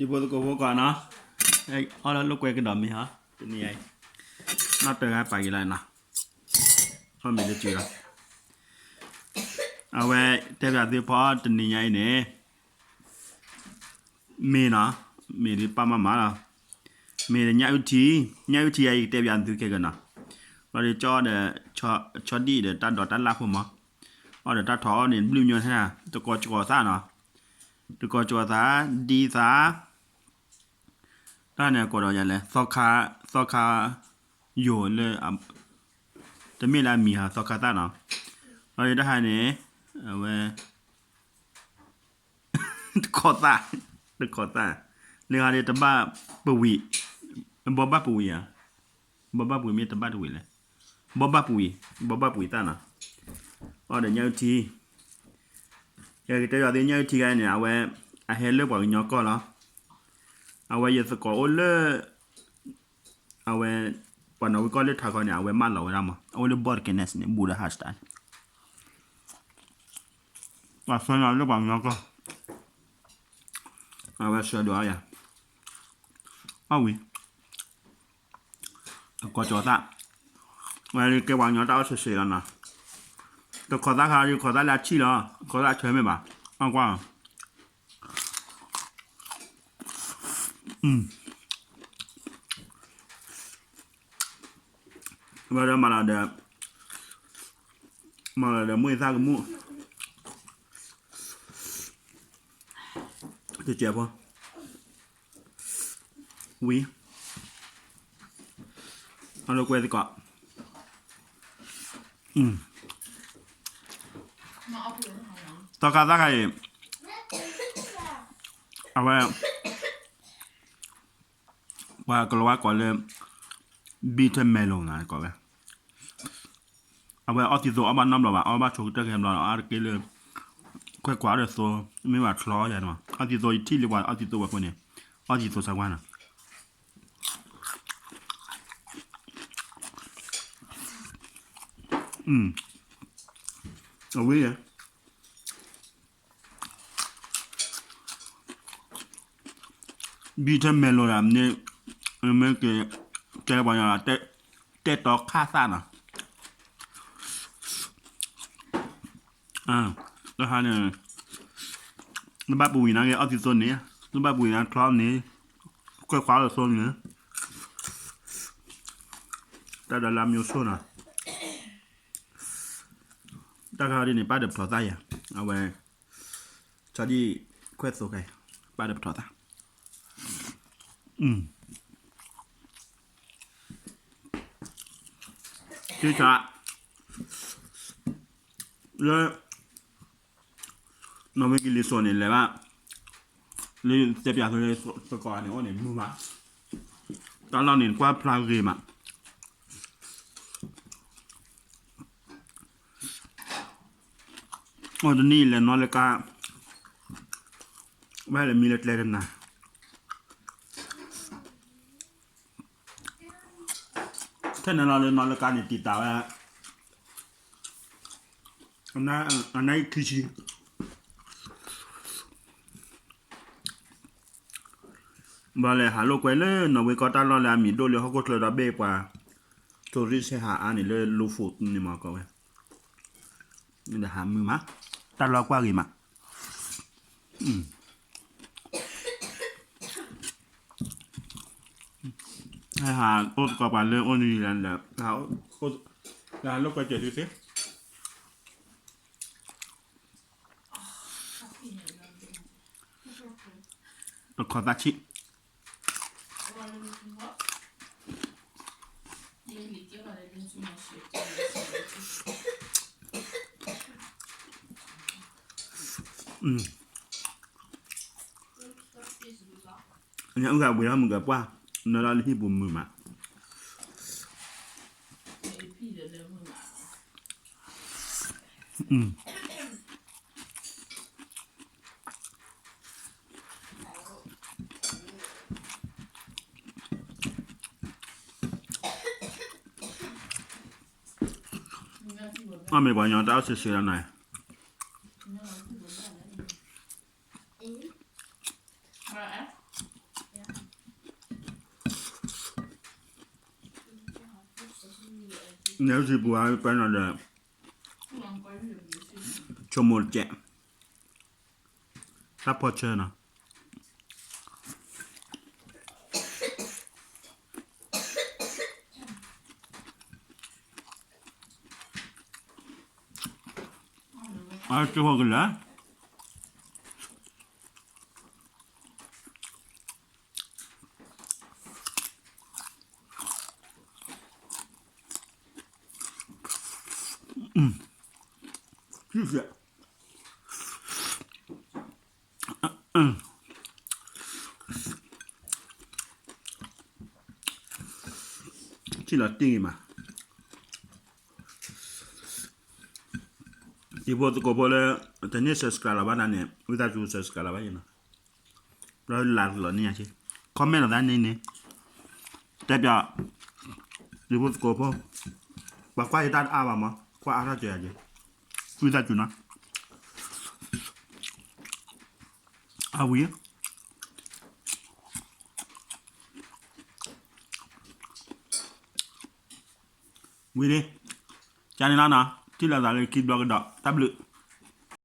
တံၤဖိသကိးဖိကီးနီၤ, အီၣ်လၢလိာ်ကွဲကဒီးမ့ၤဟီ, တနံၤညါအံၤ, နီၣ်တဂၤပာ်က့ၤလီၤနီၤ, အီၣ်မ့ၤတစုလီၤ. အဝဲတဲပၠးသုဖီတနံၤညါအံၤန့ၣ် မ့ၤနီၤ, မ့ၤဒ်ပာ်မးမးလီၤ. မ့ၢ်ဒီးညၣ်အုၣ်ထံ, ညၣ်အုၣ်ထံအံၤကတဲပၠးသုခဲကနီၤ, ဘျီဒီးကၠီဒီး ဆီဒံၣ်ဒီးတၢ်ဒိးတၢ်လၢ်ဖိမး, အီၣ်ဒီးတၢ်ထီၣ်အီၣ်န့ၣ် ဘျုးညီထဲ, တကိးကီၤသၣ်နီၤ, တကိးကီၤသၣ်, ဒံသၣ်, တၢ်န့ၣ်အကိးဒီးယၤလဲၣ်, သီခါ, သီခါယိာ်လၢ တမ့ၢ်လၢအမံၤဟီ သီခါသၣ်နီၤ, ဘျီဒီးတၢ်ဟါန့ၣ် အဝဲ တခီသၣ်, တခီသၣ်, လၢဟါန့ၣ် တဘၣ်ပဝံၤ, ဘီဘၣ်ပဝံၤဧါ, ဘီဘၣ်ပဝံၤမ့ၢ်တဘၣ်တဝံၤလဲၣ်, ဘီဘၣ်ပဝံၤ, ဘီဘၣ်ပဝံၤသၣ်နီၤ, အီၣ်ဒီးညၣ်အုၣ်ထံ, ယကတဲပၠးသုညၣ်အုၣ်ထံခါန့ၣ် အဝဲ အဟဲလၢပှၤကညီကီၢ်လီၤ, အဝဲယသကိးအိၣ်လၢ အဝဲ ပှၤနီၣ်ဝ့ကီၢ်လၢထးခီန့ၣ် အဝဲမၢလီၤဝဲဒၣ်မး, အအိၣ်လၢ Borkenäs န့ၣ် Budahastar န့ၣ်, ပှၤဆှၢလီၤလၢပှၤကညီကီၢ်, အဝဲဆှၢဒိးအီယၤ, အီၣ်ဝံၤ, အကိးကီၤသၣ်, ဝဲကဲပှၤကညီတၢ်အီၣ်ဆံးဆံးလီၤနီၤ, တခီသၣ်ခါ ခီသၣ်လၢအဆံၣ်လီၤ, ခီသၣ်အဆၢမ့ၢ်ဘၣ်, အီၣ်ကွၢ် ဝဲဒီးမၤလီၤဒီး, မၤလီၤဒီးမုၢ်သၣ်ကမူၣ်, တစဲးဖိ, ဝံၤ, အလိာ်ကွဲသကိး, သီခါသၣ်ခါအံၤ, အဝဲ ပှၤကလီၤဝါကိးလၢ bitter melon နီၤ ကိးဝဲ, အဝဲအီၣ်သံသိအီၣ်ဘၣ်နီတဘျီဘၣ်, အီၣ်ဘၣ်ဆိကတၢၢ်ကဟဲဘျီဒီး အါတက့ၢ်လၢ ခွဲးခွါအီၣ်ဒီးသိ, မ့ၢ်ဘၣ်ချီယၤန့ၣ်မး, အီၣ်သံသိယထံၣ်လၢပှၤအီၣ်သံသိဝဲဖိန့ၣ်, အီၣ်သံသိစၢ်ကွၢ်နီၤ, အဝဲ bitter melon ဒၣ်မ့ၢ်, မ့ၢ်ကဲ, ကဲပှၤညီ, တဲတီခါသၣ်နီၤ, တဟါန့ၣ်, နဘၣ်ပူၤဝံၤနာ်က့ၤအီၣ်သံသိန့ၣ်, နဘၣ်ပူၤဝံၤနာ်ချီန့ၣ်, ခွဲးခွါလၢသိန့ၣ်, တၢ်ဒီးလၢမျိုးစိနီၤ, တၢ်ခါဒ်န့ၣ် ပာ်ဒီးပထီၣ်သၣ်ယၤ, အဝဲ ဆီဒံၣ်ခွဲးသိခဲအံၤ, ပာ်ဒီးပထီၣ်သၣ်, ကဆး, လၢ နီၣ်ဝ့ကလံၤစိးန့ၣ် လဲၤဘၣ်, လၢတဲပၠးသုလၢသကိးန့ၣ် အိၣ်န့ၣ်မုာ်မး, တၢ်လီၢ်န့ၣ် ကွၢ်ဖျါဂ့ၤမး, အိၣ်တနံၣ်လဲၤနီၣ်လၢကါ, ဘၣ်လဲၤမံလၢကျဲတနၤ, ထဲန့ၣ်လီၤလၢနီၣ်လၢကါန့ၣ် တံာ်တာ်ဝဲ အနံၣ်ခံဆံ, ဘၣ်လဲၤဟးလိာ်ကွဲလၢနီၣ်ဝ့ကီၢ်တၢ်လီၢ်လၢအမံၤဒိၣ်လၢဟီၣ်ခိၣ်ချၢဒီဘ့ၣ်ပှၤ, ထိရံၣ်ဆဲးဟးအါန့ၣ်လၢ Lofoten န့ၣ်မးကီးဝဲ, ဒီးဟးမုာ်မး, တၢ်လီၢ်ကွၢ်ဂ့ၤမး ဟဲဟးအိၣ်သကိးပှၤလၢအိၣ်နယူၤလၢၣ်ဒီး, ဟးလိာ်ကွဲစၢၤသုသ့, တခီသၣ်ဆံၣ်, ညၣ်အုၣ်ဂၤဝံၤထီၣ်မုၢ်ကပှၢ်, နၢလီၤလၢဟံၣ်ပူၤမုာ်မး. အမ့ၢ်ပှၤကညီတၢ်အိၣ်ဆံးဆံးလီၤန့ၣ်, အ န့ၣ်စံပူၤအပၢနီၤဒီး ဆိကမိၣ်တကဲး တၢ်ဖီၣ်ဆၢနီၤ အကၠိၣ်ကလၢာ် ထံၣ်လီၤတံၢ်ဂ့ၤမး တံၤဖိသကိးဖိလၢ တန့ၢ် subscribe လီၤဘၣ်တၢ်န့ၣ် ဝံသးစူၤ subscribe လီၤဘၣ်ယနီၤ ဘျီလၢ်လီၤန့ၢ်ယၤက့ comment လီၤသးန့ၣ်န့ၣ် တဲပျီ တံၤဖိသကိးဖိ ပှၤကွၢ်ယတၢ်တအါဘၣ်မး ကွၢ်အါထီၣ်က့ၤယၤက့ ဝံသးစူၤနီၤ အဝံၤ ဝံၤလံ ကန့ၣ်လီၤနီၤ ထံၣ်လိာ်သးလၢခံတဘျီကဒီး တၢ်ဘျုး